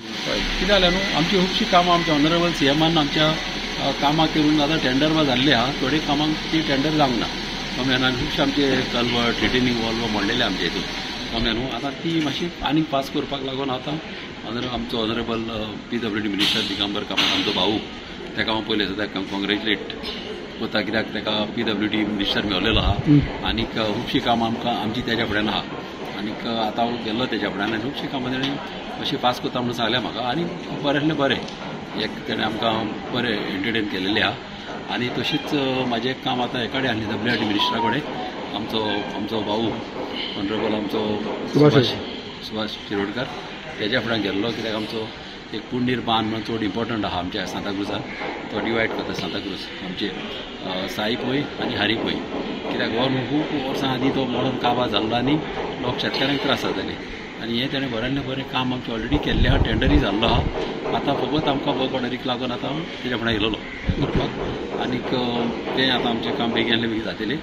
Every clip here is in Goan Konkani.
कितें जालें न्हू, आमची खुबशीं कामां आमच्या ऑनरेबल सीएमान आमच्या कामां करून आतां टेंडर बा जाल्ले आहा, थोडे कामांक ती टेंडर जावंक ना. कमया न्हू, खुबशे आमचे कल्वर्ट रिटेनिंग वॉल मोडलेले आमचे हितून. कमया न्हू, आतां ती मातशी आनीक पास करपाक लागून आतां आमचो honourable PWD minister Digambar Kamat आमचो भाऊ, ताका हांव पयलें सुद्दां कॉंग्रेच्युलेट करता, कित्याक ताका PWD minister मेवलेलो आहा आनीक खुबशीं कामां आमकां आमची तेज्या फुड्यान आहा. आनीक आतां हांव गेल्लो तेज्या फुड्यान आनी खुबशीं कामां तेणें अशी पास करता म्हणून सांगलें म्हाका आनी बरें आसलें, बरें एक तेणें आमकां बरें एंटरटेन केलेलें आहा. आनी तशीच म्हाजें एक काम आतां हेकडे आसलें WRD मिनिस्टरा कडेन, आमचो आमचो भाऊ ऑनरेबल आमचो सुभाष शिरोडकर तेज्या फुड्यान गेल्लो, कित्याक आमचो एक पुंडीर बांद म्हणून चड इम्पोर्टंट आहा आमच्या सांताक्रुजान, तो डिवायड करता सांताक्रूज आमचे साई पय आनी हारी पय, कित्याक हो न्हू खूब वर्सां आदीं तो मोडून काबार जाल्लो आनी लोक शेतकाऱ्यांक त्रास जाताले आनी हें तेणें बऱ्यांतलें बरें काम आमचें ऑलरेडी केल्लें आहा, टेंडरूय जाल्लो आहा. आतां फकत आमकां वर्क ऑर्डरीक लागून आतां तेज्या फुडें येयलेलो करपाक आनीक तें आतां आमचें काम बेगीन बेगीन जातलें.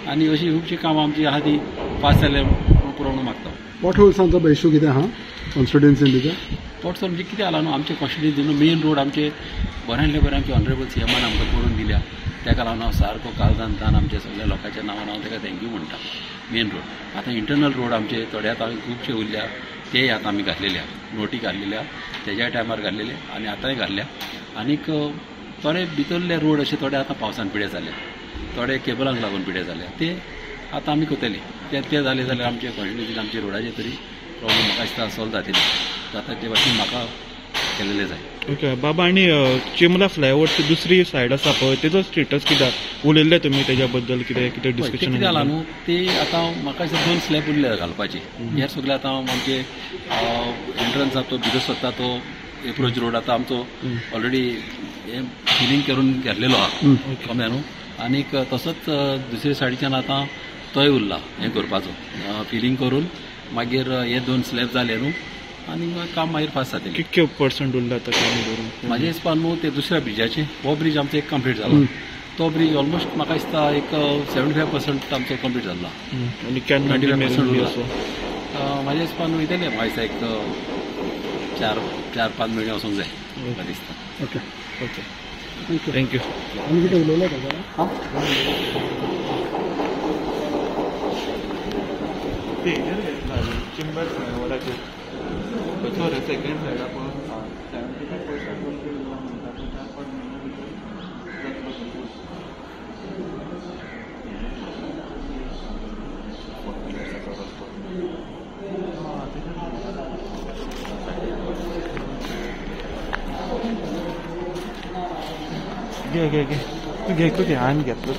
आनी अशीं खुबशीं कामां आमचीं आहा ती पास जाल्यार पुरो म्हणून मागता. पोट होल्सांचो इशू कितें आहा कॉन्स्टिट्युएन्सीन तुज्या? पोट होल्स म्हणजे कितें जालां न्हू, आमचे कॉन्स्टिट्युएन्सी मेन रोड आमचे बऱ्यांतले बरें आमचे ऑनरेबल सीएमान आमकां करून दिल्या, ताका लागून हांव सारको काळजान तान आमच्या सगळ्या लोकांच्या नांवान हांव ताका thank you म्हणटा. मेन रोड आतां इंटरनल रोड आमचे थोडे आतां खुबशे उरल्या तेय आतां आमी घातलेले आहा, नोटी घातलेले आहा, तेज्या टायमार घातलेले आनी आतांय घातल्या. आनीक थोडे भितरले रोड अशे थोडे आतां पावसान पिड्यार जाले, थोडे केबलांक लागून पिड्यार जाले, ते आतां आमी करतले. ते ते जाले जाल्यार आमचे कॉन्स्टिट्युएन्सीन आमचे रोडाचे तरी प्रॉब्लम म्हाका दिसता सॉल्व जातले, जाता ते भाशेन म्हाका केलेले जाय. ओके बाबा, आनी चिमला फ्लायओवरची दुसरी सायड आसा पळय तेजो स्टेटस कितें उलयल्ले तुमी तेज्या बद्दल कितें कितें डिस्कशन कितें जालां न्हू, ते आतां म्हाका दिसता 2 स्लॅब उरले घालपाचे. हे सगळे आतां आमचे एंट्रन्स आसा तो भितर सरता तो एप्रोच रोड आतां आमचो ऑलरेडी हे फिलींग करून घेतलेलो आहा कमया न्हू. आनीक तसोच दुसरे सायडीच्यान आतां तोय उरला हें करपाचो फिलींग करून मागीर हे 2 स्लॅब जाले न्हू आनी काम मागीर फास्ट जातलें. कितके पर्संट उरला आतां काम करून? म्हाजे हिसपान न्हू ते दुसऱ्या ब्रिजाचे हो ब्रीज आमचो एक कंप्लीट जाला, तो ब्रीज ऑलमोस्ट म्हाका दिसता एक 75% आमचो कंप्लीट जाला. आनी केन्ना 25% उरला म्हाज्या हिसपान वयतले म्हाका दिसता एक 4-5 म्हयने वचूंक जाय म्हाका दिसता. Okay okay thank you. आनी कितें उलयलें ताका? चिंबर फ्लायओवराचेर सॉरी सेकंड सायडा पळोवन 75% कंप्लीट जाला म्हणटा, 4-5 म्हयन्या भितर जातलो. घे घे घे तूं घे, तूं घे, हांवें घेतलो.